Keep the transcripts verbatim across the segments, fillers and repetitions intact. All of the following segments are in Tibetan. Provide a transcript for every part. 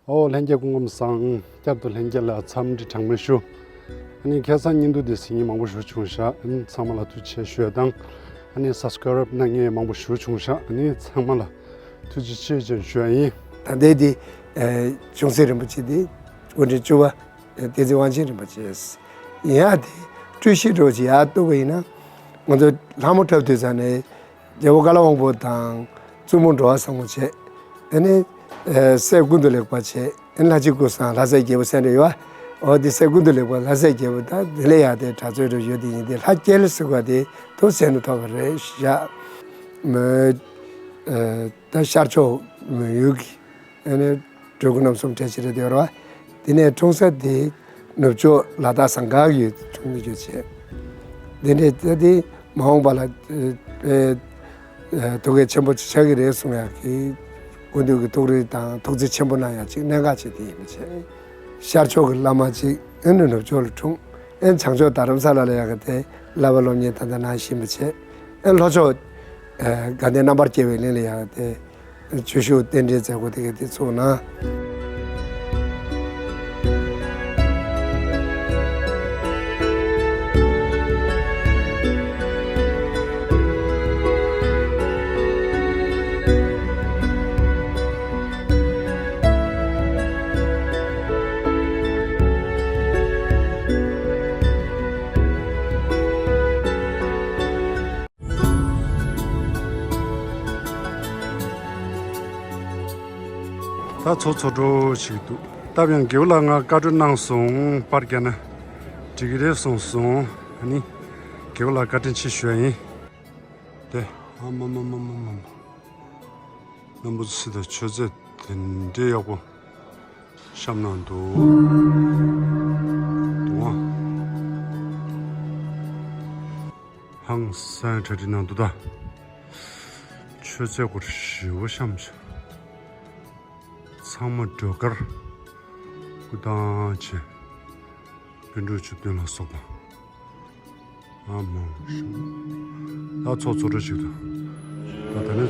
ཨོ་ལྷན་རྒྱས་སྐུ་ཁམས་བཟང་། བསྐྱར་དུ་ལྷན་རྒྱས་ལ་འཚམས་འདྲི་གྲངས་མེད་ཞུ། ཨ་ནི་ཁ་སང་བརྙན་ཐུང་འདི་གཟིགས་མཁན་མང་པོ་ཞིག་བྱུང་ཤག་ཨ་ནི་ཚང་མ་ལ་ཐུགས་རྗེ་ཆེ་ཞུ་ཡ་དང་། ཨ་ནི་སབ་སི་ཀ་རབ་གནང་མཁན་མང་པོ་ཞིག་བྱུང་ཤག་ཨ་ནི་ཚང་མ་ལ་ཐུགས་རྗེ་ཆེ་ཞུ་ཡ་ཡིན། ད་ལྟའི་འདི་ཨེ་ཆུང་སྲིད་རིན་པོ་ཆེ་འདི་སྐུ་ཕྲེང་བཅུ་པ་བསྟན་འཛིན་དབང་ཆེན་རིན་པོ་ཆེ་ཡིན། ཡ་དེ་སྤྲུལ་གཞི་འདྲ་བོ་ཅིག་ཡར་གཏུགས་པ་ཡིན་ན། ང་ཚོ་ལྷ་མོ་འཁྲབ་དུས་ཙང་ནས་རྒྱལ་པོ་ཀ་ལ་དབང་པོ་དང་བཙུན་མོ་འགྲོ་བ་བཟང་མོ་བྱས། དེ་ནས་ཨེ་སྲས་ཀུན་ཏུ་ལེགས་པ་བྱས། ཨེ་ལྷ་རྗེ་ཀུན་བཟང་ལྷ་སྲས་རྒྱལ་པོ་ཟེར་འདྲ་ཡོད་པ། འོ་དེ་སྲས་ཀུན་ཏུ་ལེགས་པ་ལྷ་སྲས་རྒྱལ་པོ་དང་དེ་ལས་ཡར་དེ་གྲྭ་བཙུན་འདྲ་ཡོད། དེ་ཡིན་དེ་ལྷ་རྒྱལ་ཟེར་བ་དེ་ཐུགས་སེམས་ནས་ཐོབ་པ་རེད་བཞག་མོས། ཨེ་ད་ཤར་ཕྱོགས་མོན་ཡུལ་གྱི་ཨ་ནི་སྤྲུལ་སྐུ་རྣམ་གསུམ་གྲས་ཅིག་རེད་དེ་རེད་བ། དེ་ནས་འཁྲུངས་ས་དེ་ནུབ་ཕྱོགས་ལ་དྭགས་ཟངས་དཀར་གྱི་འཁྲུངས་ནས་ཡོད་བྱས། དེ་འདྲས་ད་དེ་མ་འོངས་པ་ལ་ཨེ་ཨེ་ཐུགས་འགན་ཆེན་པོ་ཅིག་ཆགས་ཀྱི་རེད་གསུང་ཡག་གི་སྐུ་མདུན་གྱི་ཐུགས་རེ་དང་ཐུགས་བརྩེ་ཆེན་པོ་གནང་ཡག་ཅིག་གནད་འགག་ཅིག་དེ་ཡིན་པ་བྱས། ཤར་ཕྱོགས་ཀྱི་བླ་མ་ཅིག་ཨེ་ནི་ནུབ་ཕྱོགས་ལ་འཁྲུངས། ཨེ་བྱང་ཕྱོགས་རྡ་རམ་ས་ལ་ལ་ཡག་གི་དེ་བསླབ་པ་སློབ་གཉེར་ད་ལྟ་གནང་བཞིན་པ་བྱས། ཨེ་ལྷོ་ཕྱོགས་ཨེ་དགའ་ལྡན་རྣམ་པར་རྒྱལ་བའི་གླིང་ལ་ཡག་གི་དེ། ཆོས་ཞུགས་རྟེན་འབྲེལ་མཛད་སྒོ་དེ་ག་དེ་ཚུགས་ན། ད་ཚོགས་ཚོགས་འགྲོ་ཞིག་འདུག་སྟབས་ཡང་དགེ་བ་ལ་ང་བཀའ་འཁྲོལ་གནང་སོང་། པར་རྒྱག་ན་འགྲིག་གི་རེད་གསུངས་སོང་། ཨ་ནི་དགེ་བ་ལ་བཀའ་དྲིན་ཆེ་ཞུ་ཡ་ཡིན། དེ་ཨ་མ་མ་མ་མ་མ་མ། རྣམ་པ་ཚོ་ད་མཆོད་རྫས་དེ་འདྲའི་ཡག་པོ། བཤམས་གནང་འདུག་འདུག་ཨ། ཧང་སང་གྲ་སྒྲིག་གནང་འདུག་ད། མཆོད་རྫས་སྐོར་ཞེ་པོ་བཤམས་བྱས། ཚང་མ་སྒྲོལ་དཀར་སྐུ་བཏང་བྱས། པཎ་གྲུབ་བཅུ་བདུན་ལ་སོགས་པ། ཨ་མ། ད་ཚོགས་ཚོགས་འདྲ་ཞིག་ཏུ། ད་ད་ནི།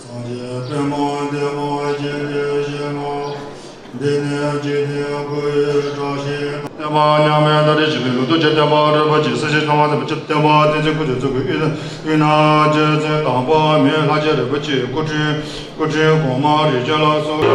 སངས་རྒྱས་པདྨ་འདི་མ་བཞེངས་ཏེ་བཞེངས་ནོ། འདི་ནི་འཇིག་རྟེན་ཀུན་གྱི་བཀྲ་ཤིས་དང་། བསྟན་པ་མཉམ་མེད་དང་རིན་ཆེན་གྱི་ལུགས་ལྡོག་ཅན། བསྟན་པ་རིན་པོ་ཆེ་སྲིད་ཞིའི་ཐོག་མ་ཟད་པ་ཆེ། བསྟན་པ་བསྟན་འཛིན་ཀུན་གྱི་གཙུག་གི་དབུས་ན་རྗེ་བཙུན་དམ་པ་མི་ལྷ་རྗེ་རིན་པོ་ཆེའི་སྐུ་ཕྲེང་སྐུ་ཕྲེང་གོང་མ་རིགས་ཆེན་ལ་སོགས།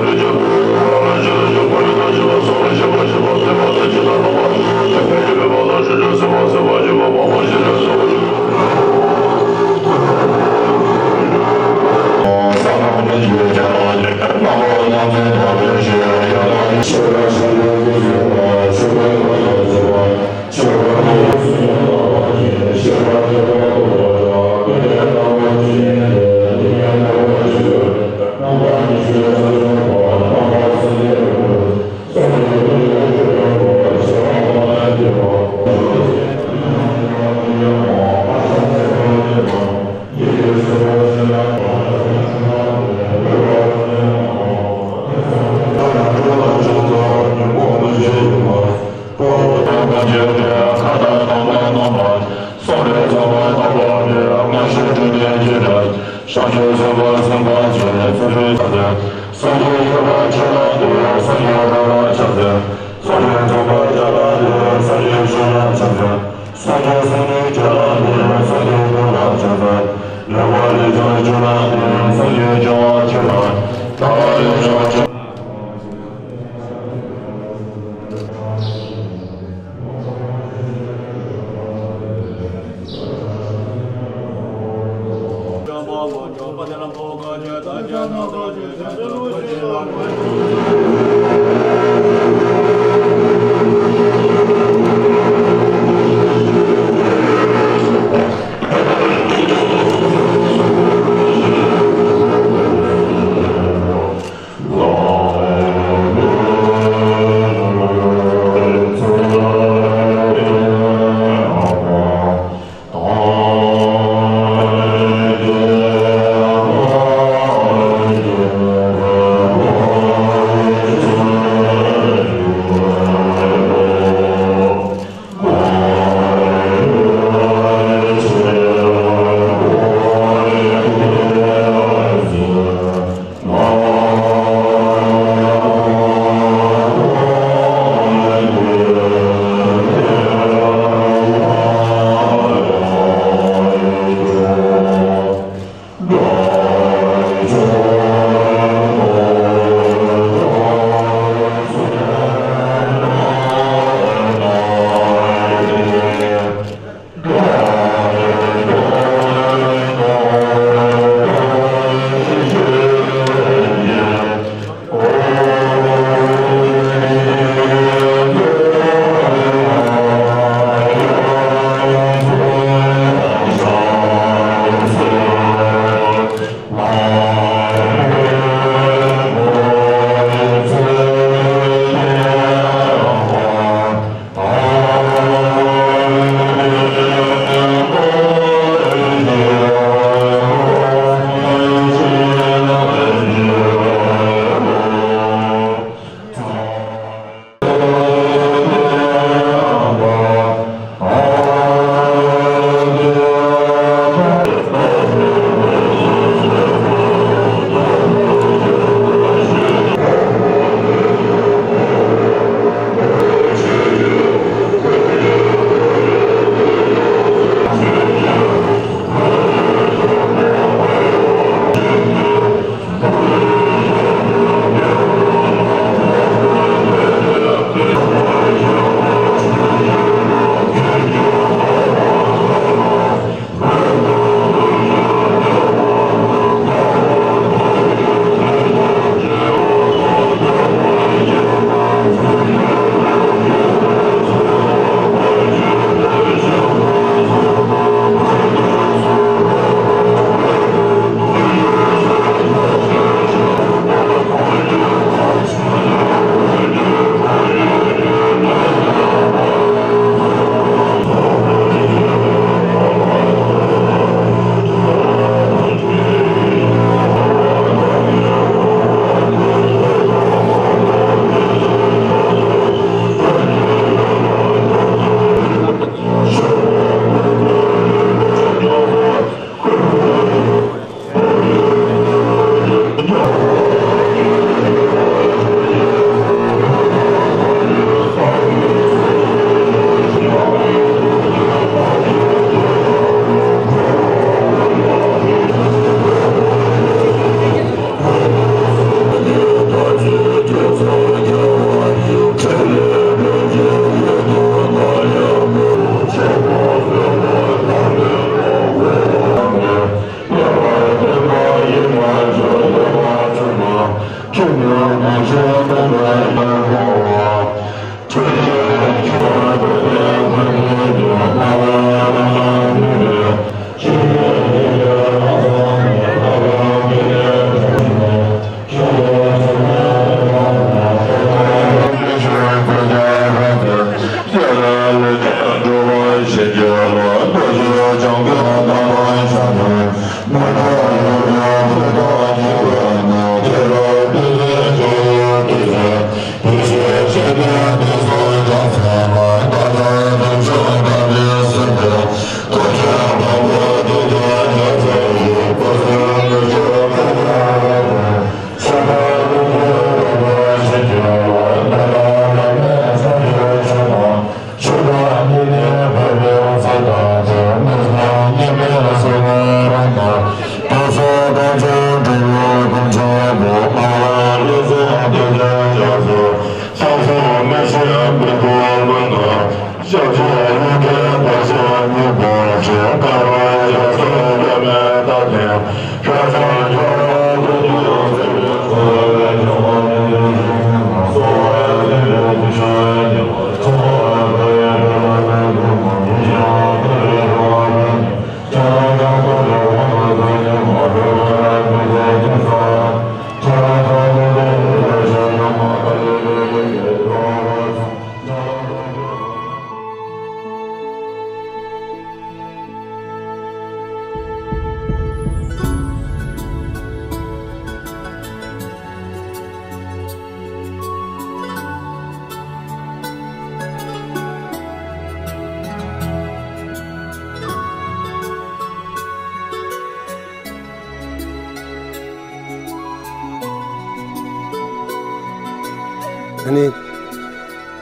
ཨ་ནི།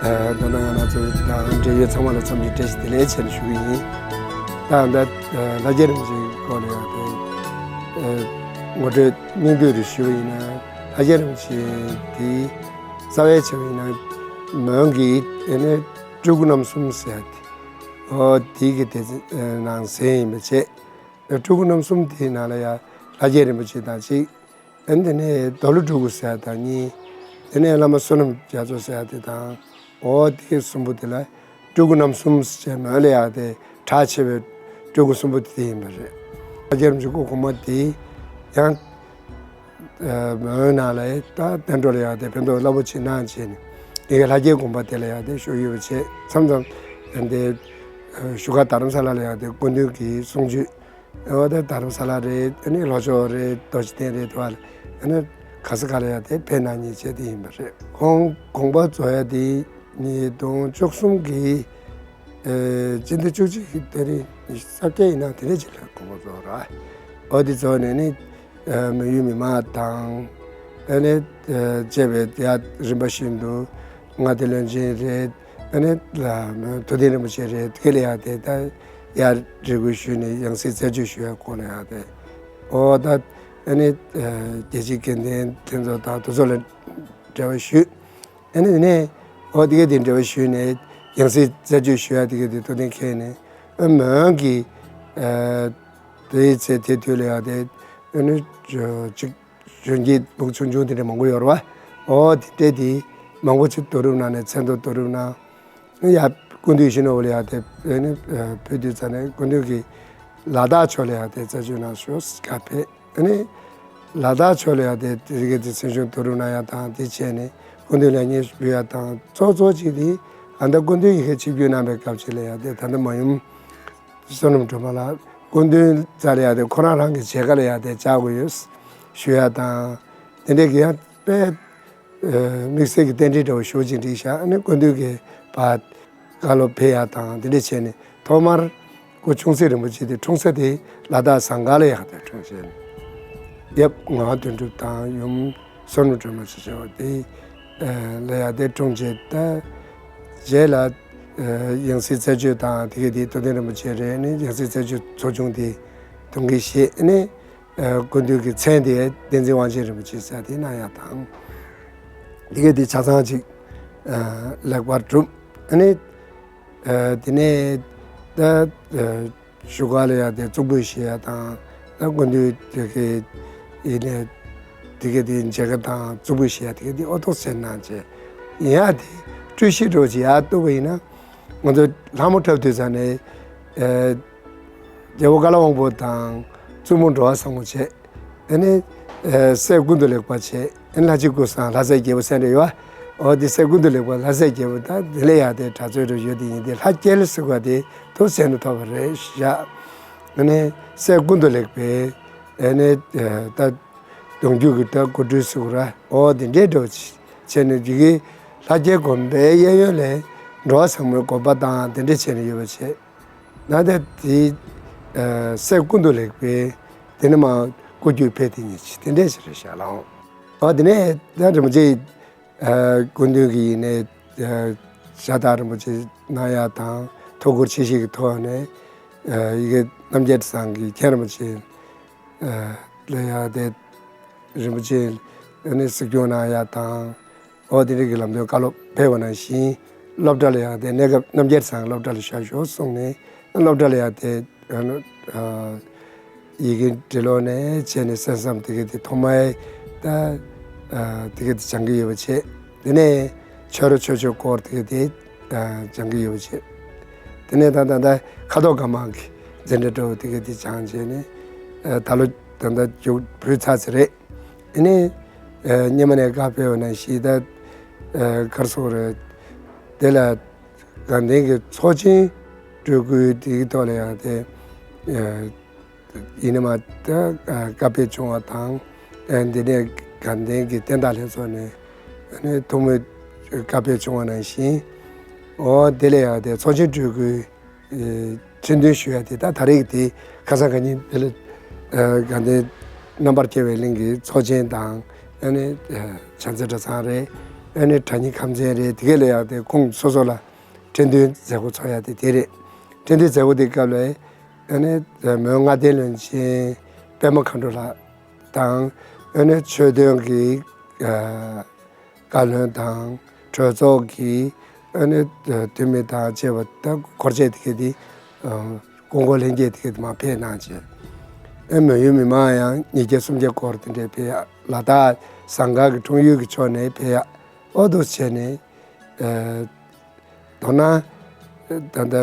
ཨ། མདོར་ན་ང་རང་ཚོ་དང་འབྲེལ་ཡོད་ཚང་མ་ལ་འཚམས་འདྲི་བཀྲ་ཤིས་བདེ་ལེགས་ཞེས་ཞུ་གི་ཡིན། ད་ད་ལྷ་རྒྱལ་རིན་པོ་ཆེའི་སྐོར་ལ་ཡང་དེ་ངོ་སྤྲོད་སྙིང་བསྡུས་རེ་ཞུ་བ་ཡིན་ན། ལྷ་རྒྱལ་རིན་པོ་ཆེ་དེ་རྩ་བའི་ཆ་བ་ཡིན་ན་མོན་གྱི་ཨ་ནི་སྤྲུལ་སྐུ་རྣམ་གསུམ་ཟེར་ཡ་དེ། ཨོ་དེ་གི་དེ་ནང་གསེས་ཡིན་པ་བྱས། སྤྲུལ་སྐུ་རྣམ་གསུམ་དེའི་ནང་ལ་ཡང་ལྷ་རྒྱལ་རིན་པོ་ཆེ་དང་གཅིག་ཨ་ནི་དེ་ནས་རྡོར་སློབ་སྤྲུལ་སྐུ་ཟེར་ཡ་དང་གཉིས། དེ་ནས་བླ་མ་བསོད་ནམས་རྒྱ་མཚོ་ཟེར་ཡ་དེ་དང་། འོ་དེ་གསུམ་པོ་དེ་ལ་སྤྲུལ་སྐུ་རྣམ་གསུམ་ཟེར་མོན་ལ་ཡང་དེ་གྲགས་ཆེ་བའི་སྤྲུལ་སྐུ་གསུམ་པོ་དེ་ཡིན་པ་རེད། ལྷ་རྒྱལ་རིན་པོ་ཆེ་སྐུ་གོང་མ་དེ་ཡང་། ཨ། མོན་ནང་ལ་ད་བསྟན་འགྲོ་ལ་ཡང་དེ་ཕན་ཐོགས་རླབས་པོ་ཆེ་གནང་བྱས་ནས། ཡ་གི་ལྷ་རྒྱལ་དགོན་པ་དེ་ལ་ཡང་དེ་བཞུགས་ཡོད་པ་བྱས། མཚམས་མཚམས་དེ་བཞུགས་སྒར་རྡ་རམ་ས་ལ་ལ་ཡང་དེ་སྐུ་མདུན་གྱི་གསུང་ཆོས། འོ་དེ་རྡ་རམ་ས་ལ་རེད། ཨ་ནི་ལྷོ་ཕྱོགས་རེད། རྡོ་རྗེ་གདན་རེད། དེ་བ་ལ་ཨ་ནི་ག་ས་ག་ལ་ཡང་དེ་ཕེབས་གནང་མཁན་བྱས་དེ་ཡིན་པ་རེད། ཁོང་དགོངས་པ་རྫོགས་ཡ་དེ་ཉིས་སྟོང་བཅུ་གསུམ་གྱི་ཨ་སྤྱི་ཟླ་བཅུ་གཅིག་གི་ཏ་རིག་ཉི་ཤུ་རྩ་བརྒྱད་ཡིན་ན་དེ་འདྲ་ཅིག་ལ་དགོངས་པ་རྫོགས་ར། འོ་དེ་རྫོགས་ནས་ནི། ཨ། མི་ཡུལ་མི་མང་དང་། ཨ་ནི། ཨ། བཅས་པའི་ཡ་རིམ་པ་བཞིན་དུ་མངའ་སྡེ་བློན་ཆེན་རེད། ཨ་ནི་ལ་ཐུབ་བསྟན་རིན་པོ་ཆེ་རེད། དེ་ག་ལ་ཡ་དེ་ད་ཡ་རེ་སྐུལ་ཞུས་ནས་ཡང་སྲིད་རྩད་གཅོད་ཞུ་ཡ་སྐོར་ལ་ཡ་དེ། འོ་ད་ཨ་ནི། ཨ། རྒྱལ་སྤྱིའི་དགེ་ལྡན་ཕུན་ཚོགས་དང་དེ་ཚོ་ལ་འབྲེལ་བ་ཞུས། ཨ་ནི་དེ་ནས་འོ་དེ་ག་དེ་འབྲེལ་བ་ཞུས་ནས་ཡང་སྲིད་རྩད་གཅོད་ཞུ་ཡ་དེ་ག་དེ་ཐུབ་བསྟན་ཁེལ་ནས། ཨ། མོན་གྱི། ཨ། དེའི་ཚེ་དེ་དུས་ལ་ཡང་དེ་ཨ་ནི་ཅིག་གཞོན་སྐྱེས་ཕྲུ་གུ་ཆུང་ཆུང་དེ་འདྲ་མང་པོ་ཡོད་རེད་བ། འོ་དེ་འདྲས་དེ་མང་པོ་ཅིག་བསྡུ་རུབ་གནང་ནས། མཚན་ཐོ་བསྡུ་རུབ་གནང་། ཡ་སྐུ་མདུན་ཡིད་བཞིན་ནོར་བུ་ལ་ཡང་དེ་ཨ་ནི་ཕེབས་དུས་ཙ་ནས་སྐུ་མདུན་གྱིས་ལ་དྭགས་ཕྱོགས་ལ་ཡང་དེ་རྩད་གཅོད་གནང་ཤོག་ཟེར་བཀའ་ཕེབས། ཨ་ནི་ལ་དྭགས་ཕྱོགས་ལ་ཡང་དེ་དེ་ག་དེ་མཚན་གཞུང་བསྡུ་རུབ་གནང་ཡ་དང་དེ་བྱས་ནས་སྐུ་མདུན་ལ་སྙན་ཞུ་ཕུལ་ཡ་དང་། གཙོ་གཙོ་གཅིག་དེ་ད་ལྟ་སྐུ་མདུན་ཡ་གི་ཆིབས་བསྒྱུར་གནང་བའི་སྐབས་ཅིག་ལ་ཡང་དེ་ད་ལྟ་མ་ཡུམ་བསོད་ནམས་སྒྲོལ་མ་ལགས་སྐུ་མདུན་རྩ་ལ་ཡང་དེ་ཁོ་རང་རང་གི་མཇལ་ཁ་ལ་ཡང་དེ་བཅར་དགོས་ཡོད་ཞུ་ཡ་དང་། དེ་འདྲས་ཀྱི་ཡང་དཔེ་དམིགས་བསལ་གྱི་རྟེན་འབྲེལ་འདྲ་བོ་ཤོར་ཅིག་འགྲིག་ཤག་ཨ་ནི་སྐུ་མདུན་གྱི་བར་བཀའ་སློབ་ཕེབས་ཡ་དང་དེ་འདྲ་བྱས་ནས། ཐོག་མར་སྐུ་འཁྲུངས་སའི་རིན་པོ་ཆེ་དེ་འཁྲུངས་ས་དེ་ལ་དྭགས་ཟངས་དཀར་ལ་ཡང་དེ་འཁྲུངས་བྱས་ནས། ཡབ་ངག་དབང་དོན་གྲུབ་དང་ཡུམ་བསོད་ནམས་སྒྲོལ་མ་ཞེས་བྱ་བ་དེ་ལ་ཡང་དེ་འཁྲུངས་བྱས། ད་རྗེས་ལ་ཡང་སྲིད་རྩད་གཅོད་དང་དེ་ག་དེ་ཐུབ་བསྟན་རིན་པོ་ཆེ་རེད། ཨ་ནི་ཡང་སྲིད་རྩད་གཅོད་ཚོགས་ཆུང་དེ་དོན་འགེལ་བཞེས། ཨ་ནི། ཨ། སྐུ་མདུན་གྱི་མཚན་དེ་བསྟན་འཛིན་དབང་ཆེན་རིན་པོ་ཆེ་ཟེར་དེ་གནང་ཡ་དང་། དེ་ག་དེ་ཆ་ཚང་ཅིག་ཨ། ལེགས་པར་གྲུབ། ཨ་ནི། ཨ། དེ་ནས་ད་ཨ་བཞུགས་སྒར་ལ་ཡ་དེ་གཙུག་ཕུད་བཞེས་ཡ་དང་། ད་སྐུ་མདུན་དེ་གའི་ཡིན་ནས་དེ་ག་དེ་མཇལ་ཁ་དང་གཙུག་ཕུད་བཞེས་ཡ་དེ་ག་དེ་ཨོ་ཐོག་ཟེར་གནང་བྱས། ཡིན་ཡ་དེ་སྤྲུལ་གཞི་འདྲ་བོ་ཅིག་ཡར་གཏུགས་པ་ཡིན་ན། ང་ཚོ་ལྷ་མོ་འཁྲབ་དུས་ཙ་ནས། ཨ། རྒྱལ་པོ་ཀ་ལ་དབང་པོ་དང་བཙུན་མོ་འགྲོ་བ་བཟང་པོ་བྱས། ཨ་ནི། ཨ། སྲས་ཀུན་ཏུ་ལེགས་པ་བྱས། ཨ་ནི་ལྷ་གཅིག་སྐུ་བཟང་ལྷ་སྲས་བརྒྱད་པོ་ཟེར་འདྲ་ཡོད་པ། འོ་དེ་སྲས་ཀུན་ཏུ་ལེགས་པ་ལྷ་སྲས་བརྒྱད་པོ་ད་དེ་ལས་ཡང་དེ་གྲགས་ཚོད་འདྲ་ཡོད་དེ་ཡིན་དེ། ལྷ་རྒྱལ་ཟེར་བ་དེ་ཐུགས་སྲས་ནས་ཐོབ་པ་རེད་ཤག་ཨ་ནི་སྲས་ཀུན་ཏུ་ལེགས་པའི་ཨ་ནི་ད་གདུང་རྒྱུད་ཀྱི་ད་སྐུ་སྤྲུལ་ཟེར་དགོས་ར། འོ་དེ་འདྲའི་འདྲ་བོ་བྱས་ནས་དེ་གའི་ལྷ་རྒྱལ་དགོན་པའི་གཡས་གཡོན་ལ་འགྲོ་བ་བཟང་པོའི་དགོན་པ་དང་དེ་འདྲ་བྱས་ནས་ཡོད་པ་བྱས། ན་ད་དེ་ཨ་སྲས་ཀུན་ཏུ་ལེགས་པའི་དེ་ནས་མར་སྐུ་རྒྱུད་ཕེབས་དེ་ཉིད་ཅིག་དེ་འདྲས་ཞིག་རེད་ཤག་ལགས། ཨ་དེ་ནས་ད་རིན་པོ་ཆེ་ཨ་སྐུ་མདུན་གྱི་ཡིན་ནའི་ཨ་ཞལ་ཏ་རིན་པོ་ཆེ་གནང་ཡ་དང་ཐུགས་ཁུར་ཆེ་བཞེས་ཀྱི་ཐོག་ནས་ཨ་ཡ་གི་རྣམ་རྒྱལ་གྲྭ་ཚང་གི་མཁན་རིན་པོ་ཆེ་ཨ་ ལ་ཡང་དེ་རིན་པོ་ཆེ་ཨ་ནི་གཟིགས་སྐྱོང་གནང་ཡ་དང་། འོ་དེ་འདྲ་གི་ལམ་སྟོན་བཀའ་སློབ་ཕེབས་པ་ནང་བཞིན་སློབ་གྲྭ་ལ་ཡང་དེ་གནས་སྐབས་རྣམ་རྒྱལ་ཚང་སློབ་གྲྭ་ལ་བཞག་ཤོག་གསུངས་ནས། སློབ་གྲྭ་ལ་ཡང་དེ་ཨ་ནི་ཨ་ཡི་གེ་འབྲི་ཀློག་ནས་བྱས་ནས་གསན་བསམ་དེ་ག་དེ་ཐོག་མའི་ད་ཨ་དེ་ག་དེ་སྦྱང་གི་ཡོད་པ་བྱས། དེ་ནས་ཆོས་ར་ཆོས་ཕྱོགས་སྐོར་དེ་ག་དེ་ཨ་སྦྱང་གི་ཡོད་པ་བྱས། དེ་ནས་ད་ད་ད་ཁ་དོག་དགའ་མང་གི་འཛིན་གྲྭ་འགྲོ་དེ་ག་དེ་སྦྱངས་བྱས་ནས་ཨ་ད་ལོ་ད་ད་མཇུག་བུད་ཚར་ཚར་རེད། ཨ་ནི་ཨ་སྔོན་མ་ནས་བཀའ་ཕེབས་པ་ནང་བཞིན་ད་ཨ་ག་རེ་ཟེར་དགོས་རེད། དེ་ལ་དགའ་ལྡན་གྱི་ཚོགས་ཆེན་སྤྲོད་སྐུལ་དེའི་ཐོག་ལ་ཡང་དེ་ཨ་ཡིན་ན་མ་ད་ཨ་བཀའ་ཕེབས་བྱུང་བ་དང་། ཨ་འདི་ནས་དགའ་ལྡན་གྱི་བསྟན་བདག་ལྷན་ཚོགས་ནས་ཨ་ནི་ཐོག་མའི་བཀའ་ཕེབས་བྱུང་བ་ནང་བཞིན། འོ་དེ་ལ་ཡང་དེ་ཚོགས་ཆེན་སྤྲོད་སྐུལ་ཨེ་ཁྲི་འདོན་ཞུ་ཡ་དེ་ད་ད་རེས་དེ་ཁ་སང་ཁ་ཉིན་དེ་ལ་ཨ་དགའ་ལྡན་རྣམ་པར་རྒྱལ་བའི་གླིང་གི་ཚོགས་ཆེན་དང་། ཨ་ནི་ཨ་བྱང་རྩེ་གྲྭ་ཚང་རེད། ཨ་ནི་གྲྭ་རྙིང་ཁམས་ཚན་རེད། དེ་གས་ལ་ཡང་དེ་ཁོང་སོ་སོ་ལ་ཁྲི་འདོན་མཛད་སྒོ་ཚོགས་ཡ་དེ་དེ་རེད། ཁྲི་འདོན་མཛད་སྒོ་དེ་སྐབས་ལ་ཨ་ནི་མོན་ལྔ་སྡེ་བློན་ཆེན་པད་མ་མཁའ་འགྲོ་ལགས་དང་། ཨ་ནི་ཆོས་དོན་གྱི་ཨ་བཀའ་བློན་དང་གྲོས་ཚོགས་ཀྱི་ཨ་ནི་འཐུས་མི་དང་བཅས་པ་ད་འཁོར་བཅས་དེ་གས་དེ་ཨ་སྐུ་འཁོར་ལྷན་རྒྱས་དེ་གས་དེ་མར་ཕེབས་གནང་བྱས། ཨ་མོན་ཡུལ་མི་མང་ཡང་ཉིས་བརྒྱ་སུམ་བརྒྱ་སྐོར་དེ་འདྲས་ཕེབས་ཡ། ལ་དྭགས་ཟངས་དཀར་གྱི་འཁྲུངས་ཡུལ་གྱི་ཕྱོགས་ནས་ཕེབས་ཡ། འོ་འདུག་བྱས་ནས་ཨ་མདོར་ན་ད་ལྟ་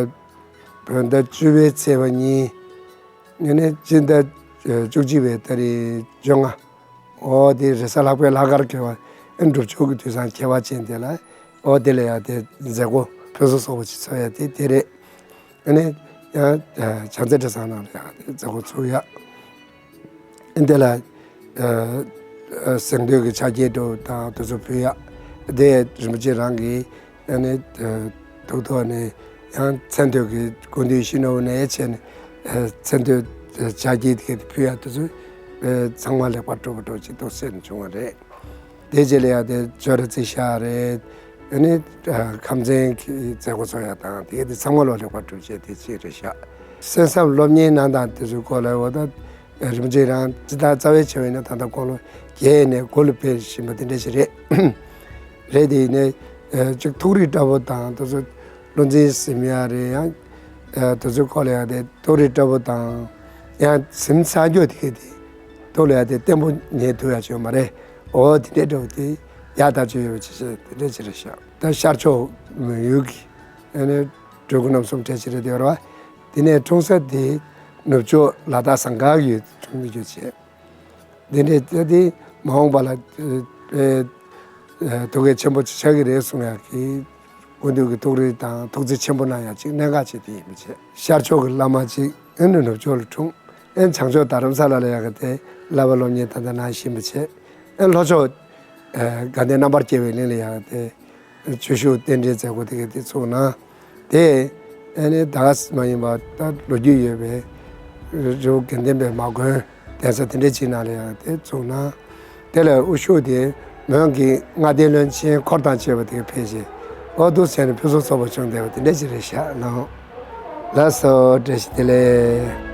བོད་ཟླ་བཅུ་པའི་ཚེས་པ་གཉིས། ཨ་ནི་སྤྱི་ཟླ་བཅུ་གཅིག་པའི་ཏ་རིག་བཅོ་ལྔ། འོ་དེ་རེས་གཟའ་ལྷག་པའི་ལྷག་དཀར་གྱི་བར་ཨེ་འབྲུག་ཆུ་གི་དུས་བཟང་ཁྱད་པར་ཅན་དེ་ལ། འོ་དེ་ལ་ཡང་དེ་མཛད་སྒོ་ཕུན་སུམ་ཚོགས་པ་ཅིག་ཚོགས་ཡ་དེ་དེ་རེད། ཨ་ནི་ཡང་བྱང་རྩེ་གྲྭ་ཚང་ནང་ལ་ཡང་དེ་མཛད་སྒོ་ཚུགས་ཡ། ཨ་འདི་ལ་ཨ་ཨ་གཟེངས་བསྟོད་ཀྱི་ཕྱག་འཁྱེར་འདྲ་བོ་དང་དེ་ཚོ་ཕུལ་ཡ། དེ་རིན་པོ་ཆེ་རང་གིས་ཨ་ནི་ཨ་ཐུགས་ཐོག་ནས་ཡང་མཚན་བསྟོད་ཀྱི་སྐུ་མདུན་ཤིང་ནོར་བུ་ནས་བྱས་ནས་ཨ་མཚན་བསྟོད་ཕྱག་འཁྱེར་དེ་ག་དེ་ཕུལ་ཡ་དེ་ཚོ་ཨ་ཚང་མ་ལེགས་པར་གྲུབ་པ་འདྲ་བོ་ཅིག་ཏོག་ཙམ་བྱུང་བ་རེད། དེ་རྗེས་ལ་ཡང་དེ་ཇོ་ར་རྩི་ཤག་རེད། ཨ་ནི་ཨ་ཁམས་ཚན་གྱི་མཛད་སྒོ་ཚོགས་ཡ་དང་དེ་ག་དེ་ཚང་མ་ལོ་ལེགས་པར་གྲུབ་བྱས་དེ་གཅིག་རེད་ཤག་གསན་བསམ་སློབ་གཉེར་གནང་སྟངས་དེ་ཚོའི་སྐོར་ལ་འོ་ད་རིན་པོ་ཆེ་རང་སྤྱིར་བཏང་རྩ་བའི་ཆེ་བ་ཡིན་ན་ད་ལྟ་དགུང་ལོ་བརྒྱད་ནས་དགུ་ལ་ཕེབས་བཞིན་པ་དེ་འདྲ་ཞིག་རེད། རེད་དེ་ཡིན་ནའི་ཨ་གཅིག་ཐུགས་རིག་བཀྲ་པོ་དང་དེ་ཚོ་བློ་འཛིན་ཟིན་ཡ་རེད། ཡང་ཨ་དེ་ཚོའི་སྐོར་ལ་ཡང་དེ་ཐུགས་རིག་བཀྲ་པོ་དང་ཡང་ཟིན་ཚར་རྒྱུ་དེ་ག་དེ་ཐུགས་ལ་ཡང་དེ་བརྟན་པོ་ཉལ་ཐུབ་ཡ་ཅིག་ཡོད་མ་རེད། འོ་དེ་འདྲའི་འདྲ་བོ་དེ་ཡག་ཐག་ཆོད་ཡོད་པ་ཅིག་བྱས་དེ་འདྲ་ཅིག་རེད་ཤག་ད་ཤར་ཕྱོགས་མོན་ཡུལ་གྱི་ཨ་ནི་སྤྲུལ་སྐུ་རྣམ་གསུམ་གྲས་ཅིག་རེད་དེ་རེད་བ། དེ་ནས་འཁྲུངས་ས་དེ་ནུབ་ཕྱོགས་ལ་དྭགས་ཟངས་དཀར་ཡུལ་འཁྲུངས་མི་རྒྱུ་བྱས། འདི་འདྲའི་ལྟ་སྟེ་མ་འོངས་པ་ལ་ཨེ་ཨེ་ཐུགས་རྗེ་ཆེན་པོ་ཆགས་ཀྱི་རེད་གསུང་ཡག་གི་སྐུ་མདུན་གྱི་ཐུགས་རེ་དང་ཐུགས་བརྩེ་ཆེན་པོ་གནང་ཡག་ཅིག་གནད་འགག་ཅིག་དེ་ཡིན་པ་བྱས། ཤར་ཕྱོགས་ཀྱི་བླ་མ་ཅིག་ཨེ་ནི་ནུབ་ཕྱོགས་ལ་འཁྲུངས། ཨེ་བྱང་ཕྱོགས་རྡ་རམ་ས་ལ་ལ་ཡག་གི་དེ་བསླབ་པ་སློབ་གཉེར་ད་ལྟ་གནང་བཞིན་པ་བྱས། ཨེ་ལྷོ་ཕྱོགས་ཨེ་དགའ་ལྡན་རྣམ་པར་རྒྱལ་བའི་གླིང་ལ་ཡག་གི་དེ་ཆོས་ཞུགས་རྟེན་འབྲེལ་མཛད་སྒོ་དེ་ག་དེ་ཚུགས་གནང་། དེ་ཨ་ནི་ད་ག་ས་མ་ཡིན་པ་ད་ལོ་རྒྱུས་ཡོད་པའི་རི་བོ་དགེ་ལྡན་པའི་མ་དགོན་གདན་ས་དེ་འདྲ་ཅིག་ནང་ལ་ཡང་དེ་ཚུགས་གནང་། དེ་ལ་དབུ་བཞུགས་དེ་མོན་གྱི་མངའ་སྡེ་བློན་ཆེན་འཁོར་དང་བཅས་པ་དེ་ག་ཕེབས་བྱས། འོ་འདུག་བྱས་ནས་ཕུན་སུམ་ཚོགས་པ་བྱུང་བསྡད་པ་དེ་འདྲ་ཅིག་རེད་ཤག་ལགས། ལགས་སོ། བཀྲ་ཤིས་བདེ་ལེགས།